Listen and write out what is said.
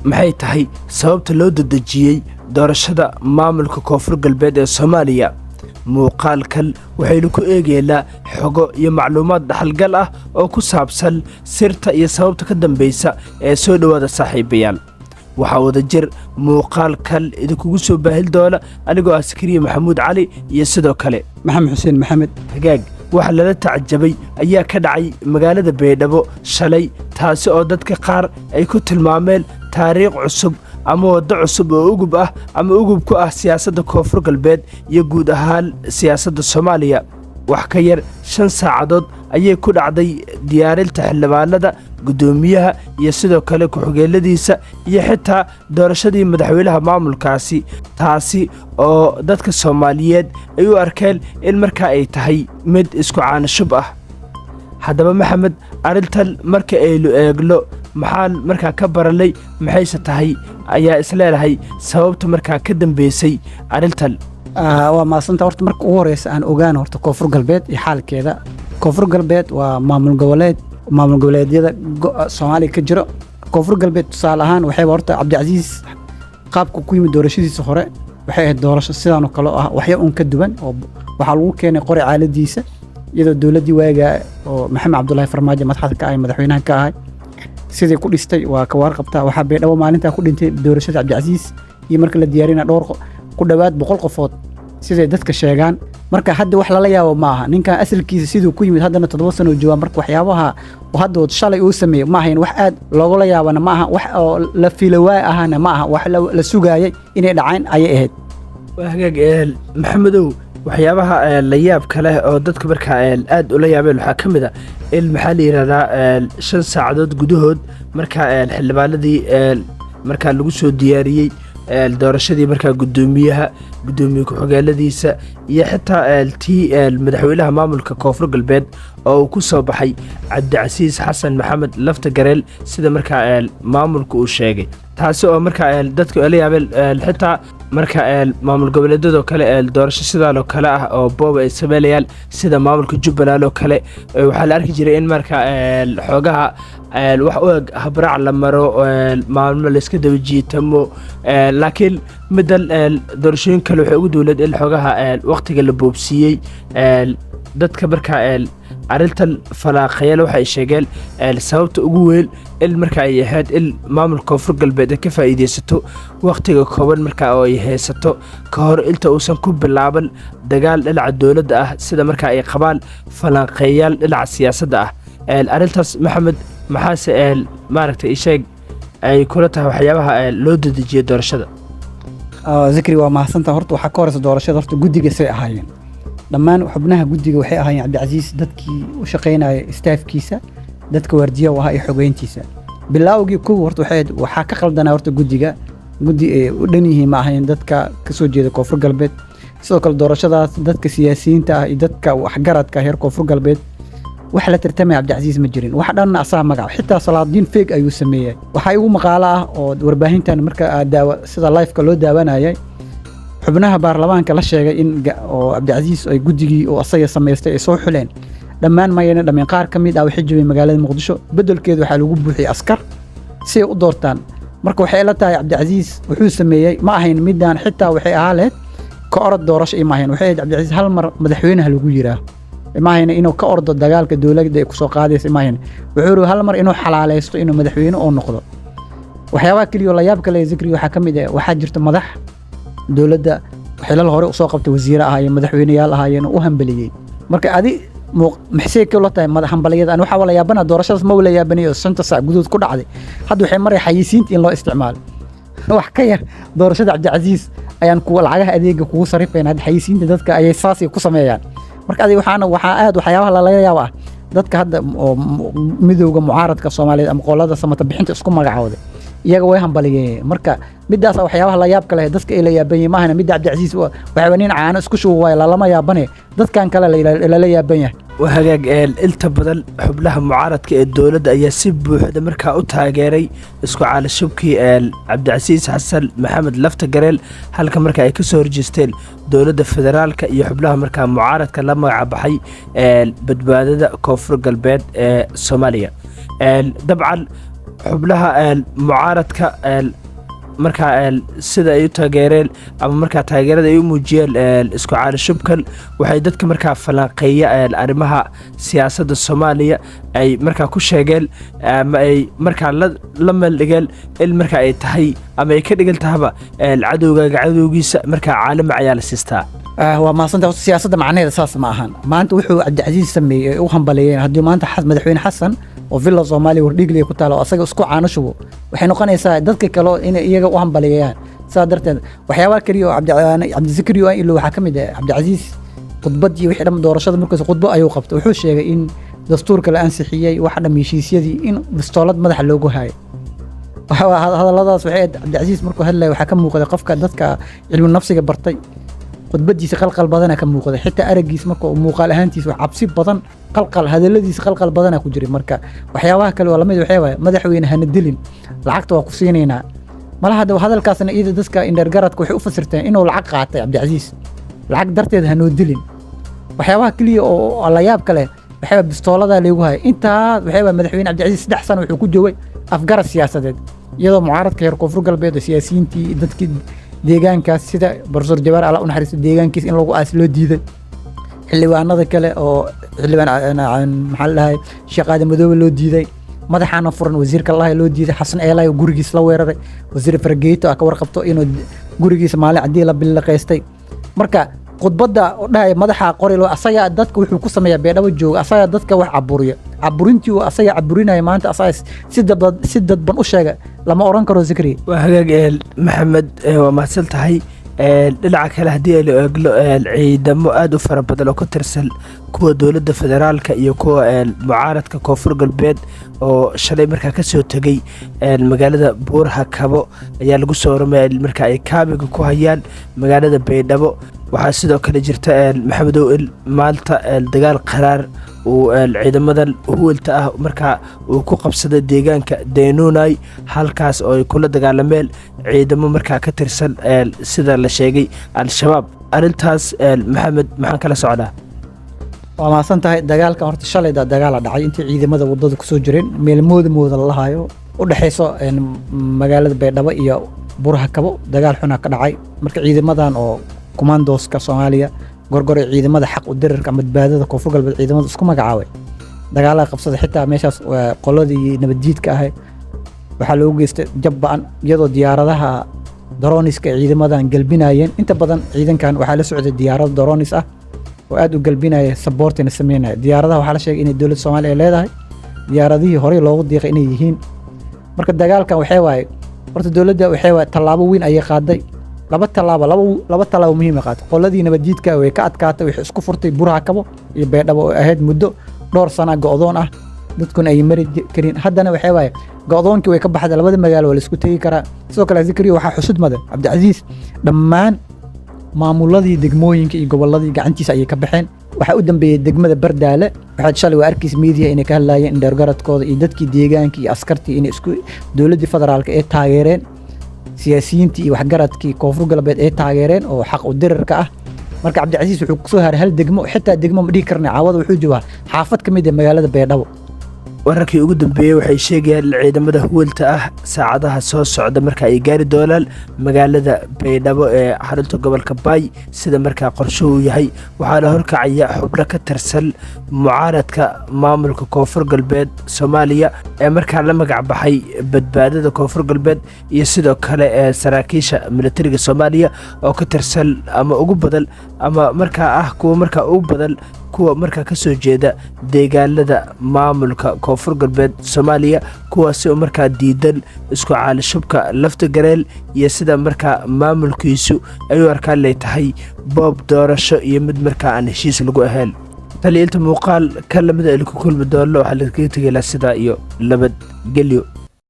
Maxay tahay sababta loo dedejiyey doorashada maamulka Koonfur Galbeed ee Soomaaliya? Muuqaalkan waxaynu ku eegaynaa xogo iyo macluumaad dhaxalgal ah oo ku saabsan sirta iyo sababta ka dambaysa. Ee soo dhowaada, saaxiibayaal. Waxaa wada jir muuqaalkan idinkugu soo baahin doona anigoo ah Sakariye Maxamuud Cali iyo sidoo kale Maxamed Xuseen Maxamed. Hagaag, waxa lala tacajabay ayaa ka dhacay magaalada Baydhabo shalay, taasi oo dadka qaar ay ku tilmaameen taariikh cusub ama waddo cusub oo ugub ah ama ugub ku ah siyaasadda Koonfur Galbeed iyo guud ahaan siyaasadda Soomaaliya. Wax ka yar 5 saacadood ayay ku dhacday diyaarinta xildhibaanada, guddoomiyaha iyo sidoo kale ku-xigeenadiisa iyo xitaa doorashadii madaxweynaha maamulkaasi, taasi oo dadka Soomaaliyeed ay u arkeen in markaa ay tahay mid isku caanashub ah. Haddaba Maxamed, arrintan marka aynu eegno, maxaan markaa ka baranay? Maxayse tahay ayaa isleedahay sababta markaa ka dambeysay arrintan? Waa mahadsanta. Horta marka ugu horeysa aan ogaano horta Koonfur Galbeed iyo xaalkeeda. Koonfur Galbeed waa maamul goboleed, maamul goboleedyada Soomaaliya ka jiro. Koonfur Galbeed tusaale ahaan waxayba horta Cabdicasiis qaabka ku yimid doorashadiisa hore waxay ahayd doorasho sidaan oo kale ah, waxya un ka duwan, oo waxaa lagu keenay qori caaladiisa, iyadoo dowladdii waagaa oo Maxamed Cabdulaahi Farmaajo madaxda ka ahay, madaxweynaha ka ahay, sidii ku dhistay waa ka warqabtaa. Waxaa Baydhabo maalintaa ku dhintay doorashada Cabdicasiis iyo marka la diyaarina dhowr ku dhowaad 100 qofood, siday dadka sheegaan. Marka hadda wax lala yaabo ma aha ninkan asalkiisa siduu ku yimid. Haddana 7 sano uu joogaa. Marka waxyaabaha oo hadda shalay uu sameeyey ma ahayn wax aad loogula yaabana, ma aha wax oo la filawaay ahana, ma aha wax la sugaayay inay dhaceen ayay ahayd. Waa hagaag, Maxamedow. Waxyaabaha la yaabka leh oo dadka markaa aad ula yaabeen waxaa ka mid a in, maxaa la yidhahdaa, 5 saacadood gudahood markaa xildhibaanadii markaa lagu soo diyaariyey doorashadii markaa guddoomiyaha, guddoomiye ku-xigeenadiisa iyo xitaa tii madaxweynaha maamulka Koonfur Galbeed oo uu ku soo baxay Cabdicasiis Xasan Maxamed Lafta Gareel, sida markaa maamulka uu sheegay, taasi oo markaa dadku ay la yaabeen. Xitaa marka maamul goboleedyadoo kale doorasho sidaan oo kale ah oo booba ay sameynayaan, sida maamulka Jubbaland oo kale, waxaa la arki jiray in marka xoogaha wax u eg habraac la maro, maalmo layska daba jiitamo. Laakiin middan doorashooyin kale waxay ugu dowlad in xoogaha waqtiga la boobsiiyey. Dadka markaa arrintan falaaqayana waxay sheegeen sababta ugu weyn in marka ay ahayd in maamulka Koonfur Galbeed ay ka faa'iideysato wakhtiga kooban markaa oo ay haysato ka hor inta uusan ku bilaaban dagaal dhinaca dowladda ah, sida markaa ay qabaan falanqeeyaal dhinaca siyaasadda ah. Arrintaas, Maxamed, maxaase maaragtay isheeg ay kula tahay waxyaabaha loo dedejiyey doorashada? Zikri, waa mahadsanta. Horta waxaa ka horeysa doorashada horta guddiga say ahaayeen. Dhammaan xubnaha guddiga waxay ahaayeen Cabdicasiis dadkii u shaqaynaya, staafkiisa, dadka waardiya u ahaa iyo xogeyntiisa. Bilaawgii kow horta waxay ahayd waxaa ka qaldanaa horta guddiga. Guddi ay u dhan yihiin ma ahayn dadka ka soo jeeda Koonfur Galbeed. Sidoo kale doorashadaas dadka siyaasiyiinta ah iyo dadka waxgaradka heer Koonfur Galbeed wax la tartamaya Cabdicasiis ma jirin. Wax dhanna asaga magac, xitaa salaadiin feeg ayuu sameeyey. Waxaa igu maqaalo ah oo warbaahintan marka aad daawa sida live-ka loo daawanayay xubnaha baarlamaanka la sheegay in oo Cabdicasiis ay guddigii oo asaga samaystay ay soo xuleen, dhammaan mayna dhameen. Qaar ka mid ah waxay joogeen magaalada Muqdisho, beddelkeedu waxaa lagu buuxiyey askar si ay u doortaan. Marka waxay la tahay Cabdicasiis wuxuu sameeyey ma ahayn midaan, xitaa waxay ahaa lahayd ka orod doorasho ima ahayn. Waxay ahayd Cabdicasiis hal mar madaxweynaha lagu yiraa, ma ahayn inuu ka ordo dagaalka dowladda ay kusoo qaadaysa, ma ahayn. Wuxuu rabay hal mar inuu xalaaleysto inuu madaxweyne oo noqdo. Waxyaabaha keliya oo la yaab kale, Zikri, waxaa ka mid ah waxaa jirta madax dowladda xilal hore usoo qabtay, wasiire ahaayeen, madaxweyneyaal ahaayeen, oo u hambeliyey. Marka adi maxsay kula tahay madax hambaliyada? Ani waxaa wala yaabana doorashadaas ma wala yaabanay oo 5-ta saac gudahood ku dhacday. Hadda waxay maray xayisiinta in loo isticmaalo wax ka yar doorashada Cabdicasiis ayaan kuwa lacagaha adeega kugu sarifayna. Hadda xayisiinta dadka ayay saasay ku sameeyaan. Marka adiga waxaa aad waxyaabaha lalaga yaabo ah dadka hadda oo midowga mucaaradka Soomaaliyeed ama qolada samata bixinta isku magacooday, iyaga way hambaliyeen. Marka midaas waxyaabaha la yaabka leh dadka ay la yaaban yihiin maahana midda Cabdicasiis waxaa nin caano isku shubo waayo lalama yaabane, dadkan kale lala yaaban yahay. Waa hagaag. Inta badan xubnaha mucaaradka ee dowladda ayaa si buuxda markaa u taageeray isku caalashubkii Cabdicasiis Xasan Maxamed Lafta Gareel, halka marka ay kasoo horjeesteen dowladda federaalka iyo xubnaha markaa mucaaradka la magacbaxay Badbaadada Koonfur Galbeed ee Soomaaliya. Dabcan Xubnaha mucaaradka markaa sida ay u taageereen ama markaa taageerada ay u muujiyeen isku caanashubkan, waxay dadka markaa falanqeeya arrimaha siyaasadda Soomaaliya ay markaa ku sheegeen ama ay markaa la meeldhigeen in markaa ay tahay ama ay ka dhigan tahaba cadowgaaga cadowgiisa markaa caalamac ayaa la siistaa. Waa mahadsantahay. Horta siyaasadda macnaheeda saas ma ahan. Maanta wuxuu Cabdicasiis sameeyey ay u hambaleeyeen, haddii maanta Madaxweyne Xasan oo Villa Soomaaliya Wardhiigliya ku taalo oo asaga isku caano shubo, waxay noqonaysaa dadka kale inay iyaga u hambaleeyaan. Sidaa darteed waxyaabaha keliya oo Cabdizakri oo ilo waxaa ka mid ah Cabdicasiis khudbaddii wixii dhan doorashada markaas khudbo ayuu qabtay. Wuxuu sheegay in dastuurka la ansixiyey, wax dham heshiisyadii, in bistoolad madaxa loogu hayo. Hadalladaas waxay ahayd Cabdicasiis markuu hadlaya waxaa ka muuqday qofka dadka cilmi nafsiga bartay, khudbadiisa qalqal badana ka muuqday, xitaa araggiis marka uu muuqaal ahaantiisa wax cabsi badan, qalqal, hadalladiisa qalqal badana ku jiray. Marka waxyaabaha kale oo lamid waxay waaye "Madaxweyne, hana dilin, lacagta waa ku siinaynaa." Malaha hadda hadalkaasna iyada dadka indheergaradka waxay u fasirteen inuu lacag qaatay Cabdicasiis, lacag darteed hanoo dilin. Waxyaabaha keliya oo la yaab kale waxay bistooladaa leegu hayay intaa waxay waa madaxweyne Cabdicasiis 3 sano wuxuu ku joogay afgarad siyaasadeed, iyadoo mucaaradka reer Koonfur Galbeed oo siyaasiyiintii, dadkii deegaankaas, sida Professor Jawaar, Alla u naxariisto, deegaankiis in lagu aas loo diiday, xildhibaanada kale oo xildhibaan maxaa la dhahay Sheekh Aadan Madoobe loo diiday, madaxaana furan wasiirka lahay loo diiday, Xasan Eelay oo gurigiis la weeraray, wasiir Fargeyto ah ka warqabto inuu gurigiisa maalin cadii la bilaqaystay. Marka khudbadda oo dhahaya madaxa qori loo asaga dadka wuxuu ku sameeyaa Beedhabo jooga, asaga dadka wax caburiyo, caburintii uu asaga caburinaya maanta asaga si dadban u sheega lama oran karo, Zikri. Waa hagaag, Maxamed, waa mahadsan tahay. Dhinaca kale haddii aynu eegno, ciidamo aada u fara badan oo ka tirsan kuwa dowladda federaalka iyo kuwa mucaaradka Koonfur Galbeed oo shalay markaa kasoo tegey magaalada Buuraha Kabo ayaa lagu soo waramaya marka ay kaabiga ku hayaan magaalada Baydhabo. Waxaa sidoo kale jirta, Maxamedow, in maanta dagaal qaraar uu ciidamadan huwalta ah markaa uu ku qabsaday deegaanka Daynunay, halkaas oo ay kula dagaalameen ciidamo markaa ka tirsan, sida la sheegay, Al-Shabaab. Arrintaas, Maxamed, maxaan kala socdaa? Waa mahadsan tahay. Dagaalka horta shalayda dagaala dhacay intii ciidamada wadada kusoo jireen meel mooda mooda la lahayo u dhexayso magaalada Baydhabo iyo Buraha Kabo. Dagaal xuna ka dhacay. Marka ciidamadan oo kumaandooska Soomaaliya, Gorgor, ee ciidamada xaq u dirirka ama badbaadada Koonfur Galbeed ciidamada isku magacaabay dagaalada qabsada. Xitaa meeshaas qoladii nabadjiidka ahay waxaa loogu geystay jab ba'an, iyadoo diyaaradaha drones-ka ay ciidamadan galbinayeen. Inta badan ciidankan waxaa la socday diyaarado drones ah oo aad u galbinaya, support-ina sameynaya. Diyaaradaha waxaa la sheegay inay dowladda Soomaaliya ay leedahay, diyaaradihii horey loogu diiqay inay yihiin. Marka dagaalkan waxay waaye horta dowladda waxay waaye tallaabo weyn ayay qaaday, laba tallaabo, laba tallaabo muhiim ay qaaday. Qoladii nabadjiidka way ka adkaatay, waxay isku furtay Buraha Kabo iyo Baydhabo oo ahayd muddo dhowr sana go'doon ah, dadkuna ay mari karin. Haddana waxay waaye go'doonkii way ka baxday, labada magaalo waa la isku tegi karaa. Sidoo kale, Zikriyo, waxaa xusud mudan Cabdicasiis dhammaan maamuladii degmooyinka iyo gobolladii gacantiisa ayay ka baxeen. Waxaa u dambeeyey degmada Bardaale. Waxaad shalay waa arkaysa media inay ka hadlaayeen indheergaradkooda iyo dadkii deegaanka iyo askartii inay isku dowladdii federaalka ee taageereen, siyaasiyiintii iyo waxgaradkii Koonfur Galbeed ee taageereen oo xaq u dirirka ah. Marka Cabdicasiis wuxuu kusoo haray hal degmo, xitaa degmo ma dhihi karna, caawada wuxuu joogaa xaafad ka mid ah magaalada Baydhabo. Wararkii ugu dambeeyey waxay sheegayaan in ciidamada huwalta ah saacadaha soo socda marka ay gaari doonaan magaalada Baydhabo ee xarunta gobolka Baay, sida markaa qorshuhu yahay. Waxaana horkacaya xubno ka tirsan mucaaradka maamulka Koonfur Galbeed Soomaaliya ee markaa la magac baxay Badbaadada Koonfur Galbeed, iyo sidoo kale ee saraakiisha militariga Soomaaliya oo ka tirsan ama ugu badan ama markaa ah kuwa markaa ugu badan kuwa markaa ka soo jeeda deegaanada maamulka Koonfur Galbeed Soomaaliya, kuwaasi oo markaa diidan isku caalishubka Lafta Gareel iyo sida markaa maamulkiisu ay u arkaan lay tahay boob doorasho iyo mid markaa aan heshiis lagu ahayn. Taliinta muuqaal ka lamida aynu ku kulmi doonno, waxaa lakaga tegaynaa sidaa iyo nabadgelyo.